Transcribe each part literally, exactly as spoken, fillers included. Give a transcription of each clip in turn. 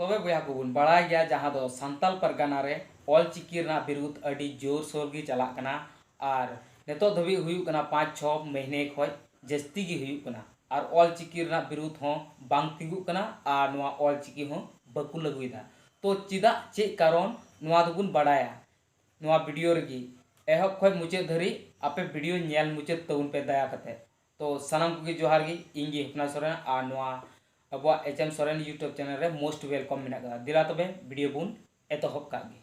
ᱛᱚᱵᱮ ᱵᱚᱭᱦᱟ ᱠᱚᱵᱚᱱ ᱵᱟᱲᱟᱭ ᱜᱮᱭᱟ, ᱡᱟᱦᱟᱸ ᱫᱚ ᱥᱟᱱᱛᱟᱞ ᱯᱟᱨᱜᱟᱱᱟ ᱨᱮ ᱚᱞ ᱪᱤᱠᱤ ᱨᱮᱱᱟᱜ ᱵᱤᱨᱩᱫᱷ ᱟᱹᱰᱤ ᱡᱳᱨᱥᱳᱨ ᱜᱮ ᱪᱟᱞᱟᱜ ᱠᱟᱱᱟ ᱟᱨ ᱱᱤᱛᱚᱜ ᱫᱷᱟᱹᱵᱤᱡ ᱦᱩᱭᱩᱜ ᱠᱟᱱᱟ ᱯᱟᱸᱪ ᱪᱷᱚ ᱢᱟᱹᱦᱱᱟᱹ ᱠᱷᱚᱱ ᱡᱟᱹᱥᱛᱤ ᱜᱮ ᱦᱩᱭᱩᱜ ᱠᱟᱱᱟ ᱟᱨ ᱚᱞ ᱪᱤᱠᱤ ᱨᱮᱱᱟᱜ ᱵᱤᱨᱩᱫᱷ ᱦᱚᱸ ᱵᱟᱝ ᱛᱤᱸᱜᱩᱜ ᱠᱟᱱᱟ ᱟᱨ ᱱᱚᱣᱟ ᱚᱞ ᱪᱤᱠᱤ ᱦᱚᱸ ᱵᱟᱠᱚ ᱞᱟᱹᱜᱩᱭᱮᱫᱟ᱾ ᱛᱚ ᱪᱮᱫᱟᱜ, ᱪᱮᱫ ᱠᱟᱨᱚᱱ, ᱱᱚᱣᱟ ᱫᱚᱵᱚᱱ ᱵᱟᱲᱟᱭᱟ ᱱᱚᱣᱟ ᱵᱷᱤᱰᱤᱭᱳ ᱨᱮᱜᱮ᱾ ᱮᱦᱚᱵ ᱠᱷᱚᱱ ᱢᱩᱪᱟᱹᱫ ᱫᱷᱟᱹᱨᱤᱡ ᱟᱯᱮ ᱵᱷᱤᱰᱤᱭᱳ ᱧᱮᱞ ᱢᱩᱪᱟᱹᱫ ᱛᱟᱵᱚᱱ ᱯᱮ ᱫᱟᱭᱟ ᱠᱟᱛᱮ᱾ ᱛᱚ ᱥᱟᱱᱟᱢ ᱠᱚᱜᱮ ᱡᱚᱦᱟᱨ ᱜᱮ, ᱤᱧ ᱜᱮ ᱦᱚᱯᱱᱟ ᱥᱚᱨᱮᱱ ᱟᱨ ᱱᱚᱣᱟ ᱟᱵᱚᱣᱟᱜ H M Soren YouTube channel ᱨᱮ most welcome ᱢᱮᱱᱟᱜ ᱠᱟᱫᱟ᱾ ᱫᱮᱞᱟ ᱛᱚᱵᱮ ᱵᱷᱤᱰᱤᱭᱳ ᱵᱚᱱ ᱮᱛᱚᱦᱚᱵ ᱠᱟᱜ ᱜᱮ᱾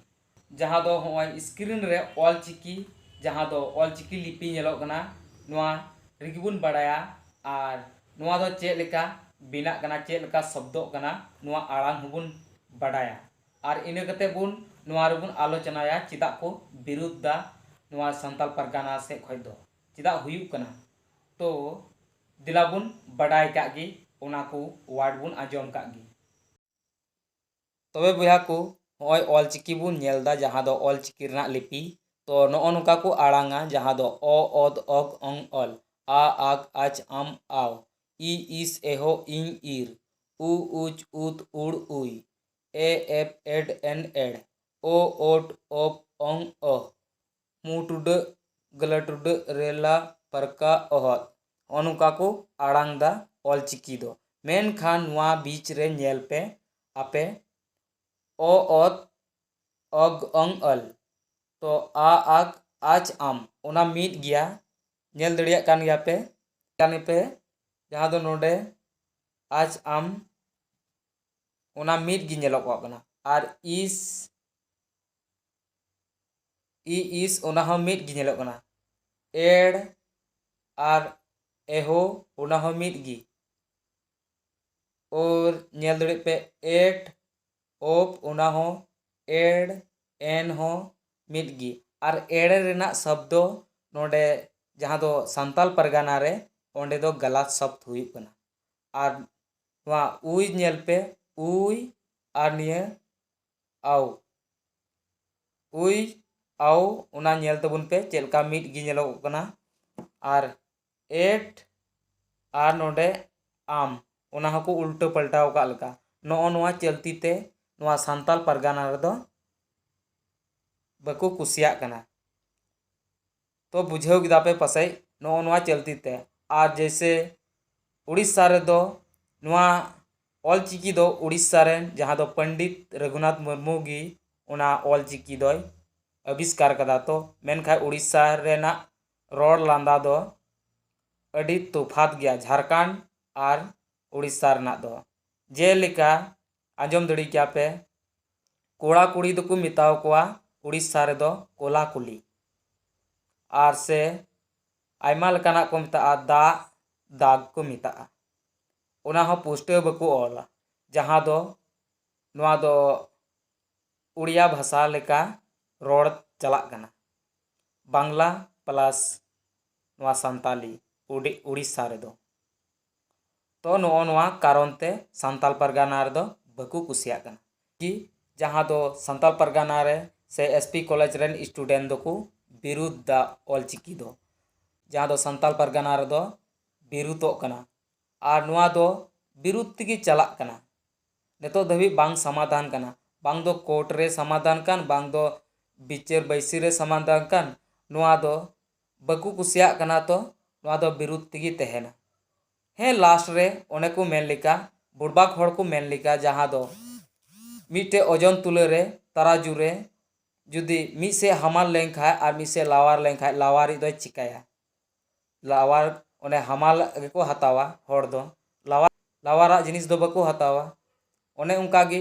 ᱡᱟᱦᱟᱸ ᱫᱚ ᱦᱚᱸᱜᱼᱚᱭ ᱥᱠᱨᱤᱱ ᱨᱮ ᱚᱞ ᱪᱤᱠᱤ, ᱡᱟᱦᱟᱸ ᱫᱚ ᱚᱞ ᱪᱤᱠᱤ ᱞᱤᱯᱤ ᱧᱮᱞᱚᱜ ᱠᱟᱱᱟ, ᱱᱚᱣᱟ ᱨᱮᱜᱮ ᱵᱚᱱ ᱵᱟᱲᱟᱭᱟ ᱟᱨ ᱱᱚᱣᱟ ᱫᱚ ᱪᱮᱫ ᱞᱮᱠᱟ ᱵᱮᱱᱟᱜ ᱠᱟᱱᱟ, ᱪᱮᱫ ᱞᱮᱠᱟ ᱥᱚᱵᱫᱚᱜ ᱠᱟᱱᱟ, ᱱᱚᱣᱟ ᱟᱲᱟᱝ ᱦᱚᱸᱵᱚᱱ ᱵᱟᱰᱟᱭᱟ᱾ ᱟᱨ ᱤᱱᱟᱹ ᱠᱟᱛᱮ ᱵᱚᱱ ᱱᱚᱣᱟ ᱨᱮᱵᱚᱱ ᱟᱞᱳᱪᱚᱱᱟᱭᱟ ᱪᱮᱫᱟᱜ ᱠᱚ ᱵᱤᱨᱩᱫᱷ ᱫᱟ ᱱᱚᱣᱟ ᱥᱟᱱᱛᱟᱞ ᱯᱟᱨᱜᱟᱱᱟ ᱥᱮᱫ ᱠᱷᱚᱱ ᱫᱚ, ᱪᱮᱫᱟᱜ ᱦᱩᱭᱩᱜ ᱠᱟᱱᱟ᱾ ᱛᱚ ᱫᱮᱞᱟ ᱵᱚᱱ ᱵᱟᱰᱟᱭ ᱠᱟᱜ ᱜᱮ, ᱚᱱᱟ ᱠᱚ ᱣᱟᱨᱰ ᱵᱚᱱ ᱟᱸᱡᱚᱢ ᱠᱟᱜ ᱜᱮ᱾ ᱛᱚᱵᱮ ᱵᱚᱭᱦᱟ ᱠᱚ, ᱱᱚᱜᱼᱚᱭ ᱚᱞ ᱪᱤᱠᱤ ᱵᱚᱱ ᱧᱮᱞ ᱮᱫᱟ, ᱡᱟᱦᱟᱸ ᱫᱚ ᱚᱞ ᱪᱤᱠᱤ ᱨᱮᱱᱟᱜ ᱞᱤᱯᱤ᱾ ᱛᱚ ᱱᱚᱜᱼᱚ ᱱᱚᱝᱠᱟ ᱠᱚ ᱟᱲᱟᱝᱟ, ᱡᱟᱦᱟᱸ ᱫᱚ ᱚ, ᱚᱫ, ᱚᱜ, ᱚᱝ, ᱚᱞ, ᱟ, ᱟᱜ, ᱟᱪ, ᱟᱢ, ᱟᱣ, ᱤ, ᱤᱥ, ᱮᱦᱚ, ᱤᱧ, ᱤᱨ, ᱩ, ᱩᱪ, ᱩᱛ, ᱩᱲ, ᱩᱭ, ᱮ, ᱮᱯ, ᱮᱰ, ᱮᱱ, ᱮᱲ, ᱳ, ᱳᱴ, ᱳᱯ, ᱚᱝ, ᱚᱦ, ᱢᱩ ᱴᱩᱰᱟᱹᱜ, ᱜᱟᱹᱞᱟᱹ ᱴᱩᱰᱟᱹᱜ, ᱨᱮᱞᱟ, ᱯᱟᱨᱠᱟ, ᱚᱦᱚᱫ᱾ ᱱᱚᱜᱼᱚ ᱱᱚᱝᱠᱟ ᱠᱚ ᱟᱲᱟᱝ ᱫᱟ ᱚᱞ ᱪᱤᱠᱤ ᱫᱚ᱾ ᱢᱮᱱᱠᱷᱟᱱ ᱱᱚᱣᱟ ᱵᱤᱪ ᱨᱮ ᱧᱮᱞ ᱯᱮ ᱟᱯᱮ, ᱚ, ᱚᱛ, ᱚᱜ, ᱚᱝ, ᱟᱹᱞ᱾ ᱛᱚ ᱟ, ᱟᱜ, ᱟᱪ, ᱟᱢ, ᱚᱱᱟ ᱢᱤᱫ ᱜᱮᱭᱟ᱾ ᱧᱮᱞ ᱫᱟᱲᱮᱭᱟᱜ ᱠᱟᱱ ᱜᱮᱭᱟ ᱯᱮ, ᱠᱟᱱ ᱯᱮ, ᱡᱟᱦᱟᱸ ᱫᱚ ᱱᱚᱰᱮ ᱟᱪ, ᱟᱢ, ᱚᱱᱟ ᱢᱤᱫ ᱜᱮ ᱧᱮᱞᱚᱜᱚᱜ ᱠᱟᱱᱟ᱾ ᱟᱨ ᱤᱥ, ᱤ, ᱤᱥ, ᱚᱱᱟ ᱦᱚᱸ ᱢᱤᱫ ᱜᱮ ᱧᱮᱞᱚᱜ ᱠᱟᱱᱟ᱾ ᱮᱲ ᱟᱨ ᱮᱦᱳ, ᱚᱱᱟ ᱦᱚᱸ ᱢᱤᱫ ᱜᱮ᱾ ᱳᱨ ᱧᱮᱞ ᱫᱟᱲᱮᱭᱟᱜ ᱯᱮ, ᱮᱴ, ᱳᱯ, ᱚᱱᱟ ᱦᱚᱸ, ᱮᱲ, ᱮᱱ ᱦᱚᱸ ᱢᱤᱫ ᱜᱮ᱾ ᱟᱨ ᱮᱲ ᱨᱮᱱᱟᱜ ᱥᱚᱵᱫᱚ ᱱᱚᱰᱮ ᱡᱟᱦᱟᱸ ᱫᱚ ᱥᱟᱱᱛᱟᱞ ᱯᱟᱨᱜᱟᱱᱟ ᱨᱮ, ᱚᱸᱰᱮ ᱫᱚ ᱜᱟᱞᱟᱛ ᱥᱚᱵᱫ ᱦᱩᱭᱩᱜ ᱠᱟᱱᱟ᱾ ᱟᱨ ᱱᱚᱣᱟ ᱩᱭ ᱧᱮᱞ ᱯᱮ, ᱩᱭ, ᱟᱨ ᱱᱤᱭᱟᱹ ᱟᱣ, ᱩᱭ, ᱟᱣ, ᱚᱱᱟ ᱧᱮᱞ ᱛᱟᱵᱚᱱ ᱯᱮ ᱪᱮᱫ ᱞᱮᱠᱟ ᱢᱤᱫ ᱜᱮ ᱧᱮᱞᱚᱜᱚᱜ ᱠᱟᱱᱟ᱾ ᱟᱨ ᱮᱴ ᱟᱨ ᱱᱚᱰᱮ ᱟᱢ, ᱚᱱᱟ ᱦᱚᱸᱠᱚ ᱩᱞᱴᱟᱹ ᱯᱟᱞᱴᱟᱣ ᱟᱠᱟᱫ ᱞᱮᱠᱟ᱾ ᱱᱚᱜᱼᱚ ᱱᱚᱣᱟ ᱪᱟᱹᱞᱛᱤ ᱛᱮ ᱱᱚᱣᱟ ᱥᱟᱱᱛᱟᱞ ᱯᱟᱨᱜᱟᱱᱟ ᱨᱮᱫᱚ ᱵᱟᱠᱚ ᱠᱩᱥᱤᱭᱟᱜ ᱠᱟᱱᱟ᱾ ᱛᱚ ᱵᱩᱡᱷᱟᱹᱣ ᱠᱮᱫᱟ ᱯᱮ ᱯᱟᱥᱮᱡ ᱱᱚᱜᱼᱚ ᱱᱚᱣᱟ ᱪᱟᱹᱞᱛᱤ ᱛᱮ᱾ ᱟᱨ ᱡᱮᱭᱥᱮ ᱩᱲᱤᱥᱥᱟ ᱨᱮᱫᱚ ᱱᱚᱣᱟ ᱚᱞᱪᱤᱠᱤ ᱫᱚ ᱩᱲᱤᱥᱥᱟ ᱨᱮᱱ ᱡᱟᱦᱟᱸ ᱫᱚ ᱯᱚᱱᱰᱤᱛ ᱨᱚᱜᱷᱩᱱᱟᱛᱷ ᱢᱩᱨᱢᱩ ᱜᱮ ᱚᱱᱟ ᱚᱞᱪᱤᱠᱤ ᱫᱚᱭ ᱟᱵᱤᱥᱠᱟᱨ ᱠᱟᱫᱟ᱾ ᱛᱚ ᱢᱮᱱᱠᱷᱟᱱ ᱩᱲᱤᱥᱥᱟ ᱨᱮᱱᱟᱜ ᱨᱚᱲ ᱞᱟᱸᱫᱟ ᱫᱚ ᱟᱹᱰᱤ ᱛᱚᱯᱷᱟᱛ ᱜᱮᱭᱟ ᱡᱷᱟᱲᱠᱷᱚᱸᱰ ᱟᱨ ᱩᱲᱤᱥᱥᱟ ᱨᱮᱱᱟᱜ ᱫᱚ᱾ ᱡᱮᱞᱮᱠᱟ ᱟᱸᱡᱚᱢ ᱫᱟᱲᱮ ᱠᱮᱭᱟ ᱯᱮ, ᱠᱚᱲᱟ ᱠᱩᱲᱤ ᱫᱚᱠᱚ ᱢᱮᱛᱟᱣ ᱠᱚᱣᱟ ᱩᱲᱤᱥᱥᱟ ᱨᱮᱫᱚ ᱠᱚᱞᱟ ᱠᱩᱞᱤ, ᱟᱨ ᱥᱮ ᱟᱭᱢᱟ ᱞᱮᱠᱟᱱᱟᱜ ᱠᱚ ᱢᱮᱛᱟᱜᱼᱟ, ᱫᱟᱜ ᱫᱟᱜᱽ ᱠᱚ ᱢᱮᱛᱟᱜᱼᱟ᱾ ᱚᱱᱟ ᱦᱚᱸ ᱯᱩᱥᱴᱟᱹᱣ ᱵᱟᱠᱚ ᱚᱞᱟ, ᱡᱟᱦᱟᱸ ᱫᱚ ᱱᱚᱣᱟ ᱫᱚ ᱩᱲᱤᱭᱟ ᱵᱷᱟᱥᱟ ᱞᱮᱠᱟ ᱨᱚᱲ ᱪᱟᱞᱟᱜ ᱠᱟᱱᱟ, ᱵᱟᱝᱞᱟ ᱯᱞᱟᱥ ᱱᱚᱣᱟ ᱥᱟᱱᱛᱟᱞᱤ ᱩᱰᱤ-, ᱩᱲᱤᱥᱥᱟ ᱨᱮᱫᱚ᱾ ᱛᱚ ᱱᱚᱜᱼᱚ ᱱᱚᱣᱟ ᱠᱟᱨᱚᱱ ᱛᱮ ᱥᱟᱱᱛᱟᱞ ᱯᱟᱨᱜᱟᱱᱟ ᱨᱮᱫᱚ ᱵᱟᱠᱚ ᱠᱩᱥᱤᱭᱟᱜ ᱠᱟᱱᱟ᱾ ᱠᱤ ᱡᱟᱦᱟᱸ ᱫᱚ ᱥᱟᱱᱛᱟᱞ ᱯᱟᱨᱜᱟᱱᱟ ᱨᱮ ᱥᱮ ᱮᱥ ᱯᱤ ᱠᱚᱞᱮᱡᱽ ᱨᱮᱱ ᱥᱴᱩᱰᱮᱱᱴ ᱫᱚᱠᱚ ᱵᱤᱨᱩᱫᱷ ᱫᱟ ᱚᱞᱪᱤᱠᱤ ᱫᱚ, ᱡᱟᱦᱟᱸ ᱫᱚ ᱥᱟᱱᱛᱟᱞ ᱯᱟᱨᱜᱟᱱᱟ ᱨᱮᱫᱚ ᱵᱤᱨᱩᱫᱷᱚᱜ ᱠᱟᱱᱟ᱾ ᱟᱨ ᱱᱚᱣᱟ ᱫᱚ ᱵᱤᱨᱩᱫᱷ ᱛᱮᱜᱮ ᱪᱟᱞᱟᱜ ᱠᱟᱱᱟ, ᱱᱤᱛᱚᱜ ᱫᱷᱟᱹᱵᱤᱡ ᱵᱟᱝ ᱥᱚᱢᱟᱫᱷᱟᱱ ᱠᱟᱱᱟ᱾ ᱵᱟᱝ ᱫᱚ ᱠᱳᱨᱴ ᱨᱮ ᱥᱚᱢᱟᱫᱷᱟᱱ ᱠᱟᱱ, ᱵᱟᱝ ᱫᱚ ᱵᱤᱪᱟᱹᱨ ᱵᱟᱹᱭᱥᱤ ᱨᱮ ᱥᱚᱢᱟᱫᱷᱟᱱ ᱠᱟᱱ᱾ ᱱᱚᱣᱟ ᱫᱚ ᱵᱟᱠᱚ ᱠᱩᱥᱤᱭᱟᱜ ᱠᱟᱱᱟ, ᱛᱚ ᱱᱚᱣᱟ ᱫᱚ ᱵᱤᱨᱩᱫᱷ ᱛᱮᱜᱮ ᱛᱟᱦᱮᱱᱟ᱾ ᱦᱮᱸ, ᱞᱟᱥᱴ ᱨᱮ ᱚᱱᱮ ᱠᱚ ᱢᱮᱱ ᱞᱮᱠᱟ, ᱵᱩᱲᱵᱟᱠ ᱦᱚᱲ ᱠᱚ ᱢᱮᱱ ᱞᱮᱠᱟ, ᱡᱟᱦᱟᱸ ᱫᱚ ᱢᱤᱫᱴᱮᱡ ᱳᱡᱚᱱ ᱛᱩᱞᱟᱹ ᱨᱮ, ᱛᱟᱨᱟᱡᱩ ᱨᱮ ᱡᱩᱫᱤ ᱢᱤᱫ ᱥᱮᱫ ᱦᱟᱢᱟᱞ ᱞᱮᱱᱠᱷᱟᱡ ᱟᱨ ᱢᱤᱫ ᱥᱮᱫ ᱞᱟᱣᱟᱨ ᱞᱮᱱᱠᱷᱟᱡ, ᱞᱟᱣᱟᱨᱤᱡ ᱫᱚᱭ ᱪᱤᱠᱟᱹᱭᱟ? ᱞᱟᱣᱟᱨ, ᱚᱱᱮ ᱦᱟᱢᱟᱞ ᱜᱮᱠᱚ ᱦᱟᱛᱟᱣᱟ ᱦᱚᱲ ᱫᱚ, ᱞᱟᱣᱟᱨ, ᱞᱟᱣᱟᱨᱟᱜ ᱡᱤᱱᱤᱥ ᱫᱚ ᱵᱟᱠᱚ ᱦᱟᱛᱟᱣᱟ᱾ ᱚᱱᱮ ᱚᱱᱠᱟ ᱜᱮ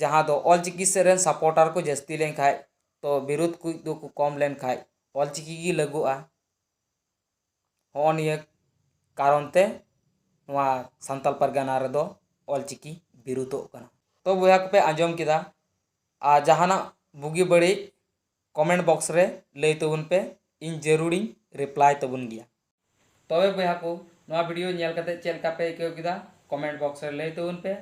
ᱡᱟᱦᱟᱸ ᱫᱚ ᱚᱞᱪᱤᱠᱤ ᱥᱮᱫ ᱨᱮᱱ ᱥᱟᱯᱳᱨᱴᱟᱨ ᱠᱚ ᱡᱟᱹᱥᱛᱤ ᱞᱮᱱᱠᱷᱟᱡ, ᱛᱚ ᱵᱤᱨᱩᱫᱷ ᱠᱚ ᱫᱚᱠᱚ ᱠᱚᱢ ᱞᱮᱱᱠᱷᱟᱡ ᱚᱞᱪᱤᱠᱤ ᱜᱮ ᱞᱟᱹᱜᱩᱜᱼᱟ᱾ ᱦᱚᱸᱜᱼᱚ ᱱᱤᱭᱟᱹ ᱠᱟᱨᱚᱱ ᱛᱮ ᱱᱚᱣᱟ ᱥᱟᱱᱛᱟᱞ ᱯᱟᱨᱜᱟᱱᱟ ᱨᱮᱫᱚ ᱚᱞᱪᱤᱠᱤ ᱵᱤᱨᱩᱫᱷᱚᱜ ᱠᱟᱱᱟ᱾ ᱛᱚ ᱵᱚᱭᱦᱟ ᱠᱚᱯᱮ ᱟᱸᱡᱚᱢ ᱠᱮᱫᱟ, ᱟᱨ ᱡᱟᱦᱟᱱᱟᱜ ᱵᱩᱜᱤ ᱵᱟᱹᱲᱤᱡ ᱠᱚᱢᱮᱱᱴ ᱵᱚᱠᱥ ᱨᱮ ᱞᱟᱹᱭ ᱛᱟᱵᱚᱱ ᱯᱮ, ᱤᱧ ᱡᱟᱹᱨᱩᱲᱤᱧ ᱨᱤᱯᱞᱟᱭ ᱛᱟᱵᱚᱱ ᱜᱮᱭᱟ᱾ ᱛᱚᱵᱮ ᱵᱚᱭᱦᱟ ᱠᱚ, ᱱᱚᱣᱟ ᱵᱷᱤᱰᱤᱭᱳ ᱧᱮᱞ ᱠᱟᱛᱮ ᱪᱮᱫ ᱞᱮᱠᱟ ᱯᱮ ᱟᱹᱭᱠᱟᱹᱣ ᱠᱮᱫᱟ, ᱠᱚᱢᱮᱱᱴ ᱵᱚᱠᱥ ᱨᱮ ᱞᱟᱹᱭ ᱛᱟᱵᱚᱱ ᱯᱮ᱾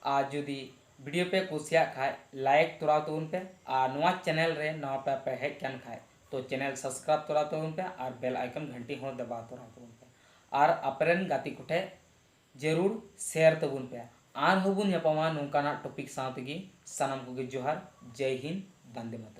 ᱟᱨ ᱡᱩᱫᱤ ᱵᱷᱤᱰᱤᱭᱳ ᱯᱮ ᱠᱩᱥᱤᱭᱟᱜ ᱠᱷᱟᱡ, ᱞᱟᱭᱤᱠ ᱛᱚᱨᱟᱣ ᱛᱟᱵᱚᱱ ᱯᱮ᱾ ᱟᱨ ᱱᱚᱣᱟ ᱪᱮᱱᱮᱞ ᱨᱮ ᱱᱟᱣᱟ ᱯᱮ, ᱯᱮ ᱦᱮᱡ ᱠᱟᱱ ᱠᱷᱟᱡ, ᱛᱚ ᱪᱮᱱᱮᱞ ᱥᱟᱵᱥᱠᱨᱟᱭᱤᱵ ᱛᱚᱨᱟᱣ ᱛᱟᱵᱚᱱ ᱯᱮ ᱟᱨ ᱵᱮᱞ ᱟᱭᱠᱚᱱ ᱜᱷᱟᱱᱴᱤ ᱦᱚᱸ ᱫᱟᱵᱟᱣ ᱛᱚᱨᱟᱣ ᱛᱟᱵᱚᱱ ᱯᱮ᱾ ᱟᱨ ᱟᱯᱮᱨᱮᱱ ᱜᱟᱛᱮ ᱠᱚᱴᱷᱮᱡ ᱡᱟᱹᱨᱩᱲ ᱥᱮᱭᱟᱨ ᱛᱟᱵᱚᱱ ᱯᱮ᱾ ᱟᱨᱦᱚᱸ ᱵᱚᱱ ᱧᱟᱯᱟᱢᱟ ᱱᱚᱝᱠᱟᱱᱟᱜ ᱴᱚᱯᱤᱠ ᱥᱟᱶ ᱛᱮᱜᱮ᱾ ᱥᱟᱱᱟᱢ ᱠᱚᱜᱮ ᱡᱚᱦᱟᱨ, ᱡᱟᱭ ᱦᱤᱱᱫ, ᱵᱟᱱᱫᱮ ᱢᱟᱛᱚᱨᱚᱢ᱾